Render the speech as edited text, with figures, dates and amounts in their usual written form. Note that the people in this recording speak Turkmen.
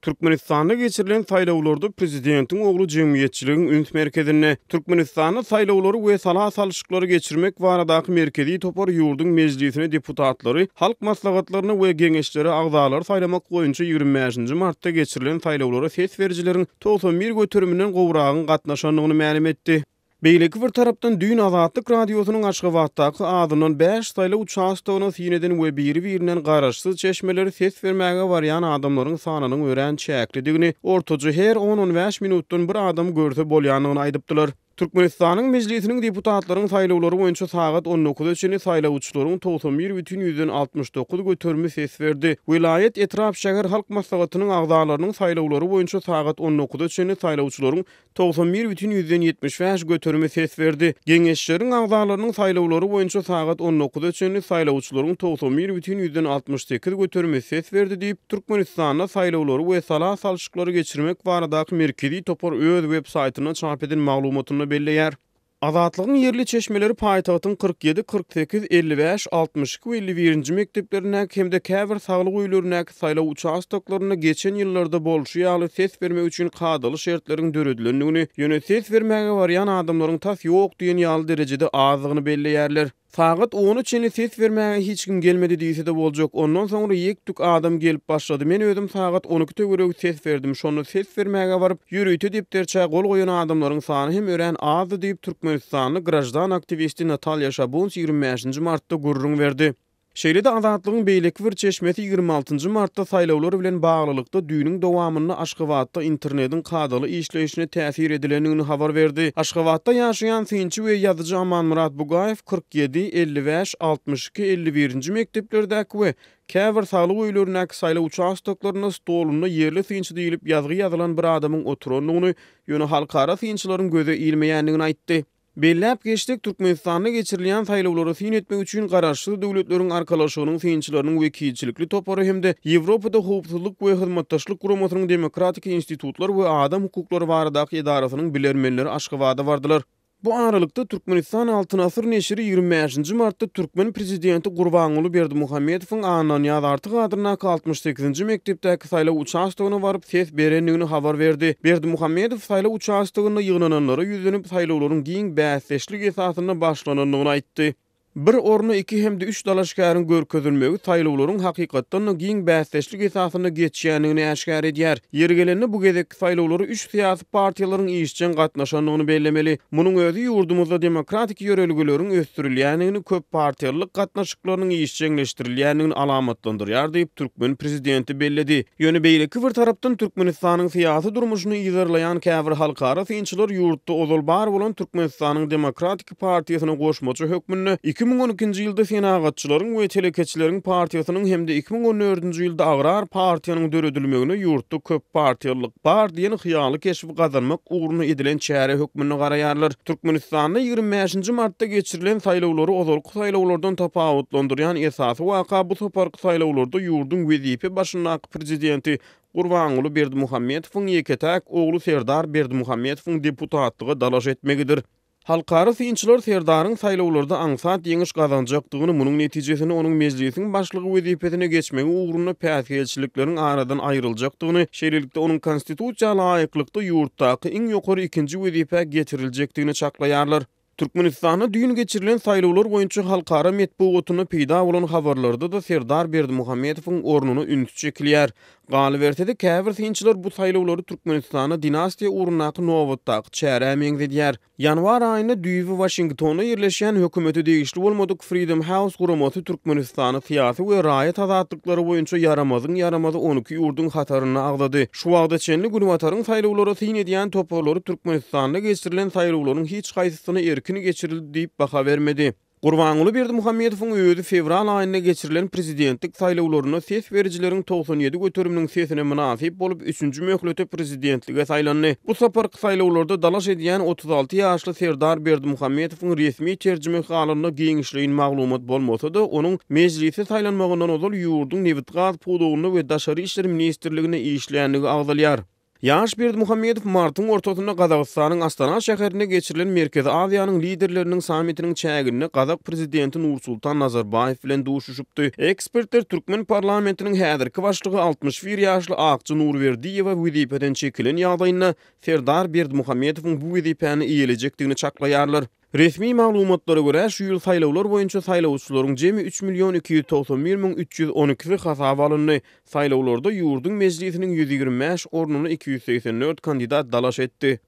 Türkmenistanda geçirilen saýlawlarda prezidentiň ogly jemgyýetçiligiň üns merkezinde. Türkmenistanda saýlawlary we sala salşyklary geçirmek baradaky merkezi topar ýurduň Mejlisine deputatlary, Halk maslahatlaryna we Geňeşlere agzalary saýlamak boýunça 25-nji martda geçirilen saýlawlara ses berijileriň 91 göteriminden gowragyň gatnaşandygyny mälim etdi. Beýleki bir tarapdan, düýn Azatlyk Radiosynyň Aşgabatdaky azyndan bäş saýlaw uçastogyna syn eden we biri-birinden garaşsyz çeşmeleri ses bermäge barýan adamlaryň sanynyň örän çäklidigini, ortaça her on-on bäş minutdan bir adam görse bolýandygyny aýdypdylar. Türkmenistanyň Mejlisiniň deputatlaryň saýlawlary boýunça sagat on dokuza çenli saýlawçylaryň 91 bütin ýüzden 69 göterimi ses berdi. Welaýat, etrap, şäher halk maslahatynyň agzalarynyň saýlawlary boýunça sagat on dokuza çenli saýlawçylaryň 91 bütin 75 göterimi ses berdi. Geňeşleriň agzalarynyň saýlawlary boýunça sagat on dokuza çenli saýlawçylaryň 91 bütin 68 göterimi ses berdi diýip, Türkmenistanda saýlawlary we sala salşyklary geçirmek baradaky merkezi topar öz web saýtynda çap eden maglumatynda belleýär. Azatlygyň ýerli çeşmeleri paýtagtyň 47, 48, 55, 62 we 51-nji mekdeplerindäki hem-de käbir saglyk öýlerindäki saýlaw uçastoklarynda geçen ýyllarda bolşy ýaly ses bermek üçin kadaly şertleriň döredilendigini, ýöne ses bermäge barýan adamlaryň tas ýok diýen ýaly derejede azdygyny belleýärler. Sagat ona çenli ses bermäge hiç kim gelmedi diýse-de boljak. Ondan soňra ýek-tük adam gelip başlady. Men özüm sagat 12 töweregi ses berdim. Şonda ses bermäge baryp, ýörite depderçä gol goýan adamlaryň sany hem örän azdy diýip, türkmenistanly graždan aktiwisti Natalýa Şabuns 25-nji martda gürrüň berdi. Şeýle-de Azatlygyň beýleki bir çeşmesi 26-njy martda saýlawlar bilen baglylykda düýnüň dowamynda Aşgabatda internediň kadaly işleýşine täsir edilendigini habar berdi. Aşgabatda ýaşaýan synçy we ýazyjy Amanmyrat Bugaýew 47, 55, 62, 51-nji mekdeplerdäki we käbir saglyk öýlerindäki saýlaw uçastoklarynda stolunda ýerli synçy diýlip ýazgy ýazylan bir adamyň oturandygyny, ýöne halkara synçylaryň göze ilmeýändigini aýtdy. Belläp geçsek, Türkmenistanda geçirilýän saýlawlara syn etmek üçin Garaşsyz Döwletleriň Arkalaşygynyň synçylarynyň wekilçilikli topary hem-de Ýewropada Howpsuzlyk we Hyzmatdaşlyk Guramasynyň Demokratik institutlar we adam hukuklary baradaky edarasynyň bilermenleri Aşgabada bardylar. Bu aralykda, Türkmenistan Altyn Asyr neşiri 25-nji martda türkmen prezidenti Gurbanguly Berdimuhamedowyň Annanyýaz Artyk adyndaky 68-nji mekdepdäki saýlaw uçastogyna baryp ses berendigini habar berdi. Berdimuhamedow saýlaw uçastogynda ýygnananlara ýüzlenip, saýlawlaryň giň bäsdeşlik esasynda başlanandygyny aýtdy. Bir orna iki hem-de üç dalaşgäriň görkezilmegi saýlawlaryň hakykatdan-da giň bäsdeşlik esasynda geçýändigini äşgär edýär. Ýeri gelende, bu gezekki saýlawlara üç syýasy partiýalaryň işjeň gatnaşandygyny bellemeli. Munuň özi ýurdumyzda demokratik ýörelgeleriň ösdürilýändigini, köppartiýalylyk gatnaşyklarynyň işjeňleşdirilýändigini alamatlandyrýar diýip, türkmen prezidenti belledi. Ýöne beýleki bir tarapdan, Türkmenistanyň syýasy durmuşyny yzarlaýan käbir halkara synçylar ýurtda ozal bar bolan Türkmenistanyň Demokratik partiýasyna goşmaça hökmünde 2012-nji ýylda Senagatçylaryň we telekeçileriň partiýasynyň hem-de 2014-nji ýylda Agrar partiýanyň döredilmegine ýurtda köppartiýalylyk bar diýen hyýaly keşbi gazanmak ugrunda edilen çäre hökmünde garaýarlar. Türkmenistanda 25-nji martda geçirilen saýlawlary ozalky saýlawlardan tapawutlandyrýan esasy waka bu saparky saýlawlarda ýurduň wezipe başyndaky prezidenti Gurbanguly Berdimuhamedowyň ýeke-täk ogly Serdar Berdimuhamedowyň deputatlyga dalaş etmegidir. Halkara synçylar Serdaryň saýlawlarda aňsat ýeňiş gazanjakdygyny, munuň netijesinde onuň Mejlisiň başlygy wezipesine geçmegi ugrunda päsgelçilikleriň aradan aýryljakdygyny, şeýlelikde, onuň Konstitusiýa laýyklykda ýurtdaky iň ýokary ikinji wezipä getiriljekdigini çaklaýarlar. Türkmenistanda düýn geçirilen saýlawlar boýunça halkara metbugatynda peýda bolan habarlarda-da Serdar Berdimuhamedowyň ornuna üns çekilýär. Galyberse-de, käbir synçylar bu saýlawlary Türkmenistanda dinastiýa ugrundaky nobatdaky çärä meňzedýär. Ýanwar aýynda düýbi Waşingtonda ýerleşýän hökümete degişli bolmadyk Freedom House guramasy Türkmenistany syýasy we raýat azatlyklary boýunça ýaramazyň ýaramazy 12 ýurduň hatarynda agzady. Şu wagta çenli Günbataryň saýlawlara syn edýän toparlary Türkmenistanda geçirilen saýlawlaryň hiç haýsysyna erkin geçirildi diýip baha bermedi. Gurbanguly Berdimuhamedowyň özi fewral aýynda geçirilen prezidentlik saýlawlarynda ses berijileriň 97 göteriminiň sesine mynasyp bolup, üçünji möhlete prezidentlige saýlandy. Bu saparky saýlawlarda dalaş edýän 36 ýaşly Serdar Berdimuhamedowyň resmi terjimehalynda giňişleýin maglumat bolmasa-da, onuň Mejlise saýlanmagyndan ozal ýurduň nebitgaz pudagynda we Daşary işler ministrliginde işländigi agzalýar. Ýaş Berdimuhamedow martyň ortasynda Gazagystanyň Astana şäherinde geçirilen Merkezi Aziýanyň liderleriniň sammitiniň çäginde gazak prezidenti Nursultan Nazarbaýew bilen duşuşypdy. Ekspertler türkmen parlamentiniň häzirki başlygy 61 ýaşly Akja Nurberdiýewa wezipeden çekilen ýagdaýynda Serdar Berdimuhamedowyň bu wezipäni eýelejekdigini çaklaýarlar. Resmi maglumatlara görä, şu ýyl saýlawlar boýunça saýlawçylaryň jemi üç million 291 müň 312-si hasaba alyndy. Saýlawlarda ýurduň Mejlisiniň 125 ornuna 284 kandidat dalaş etdi.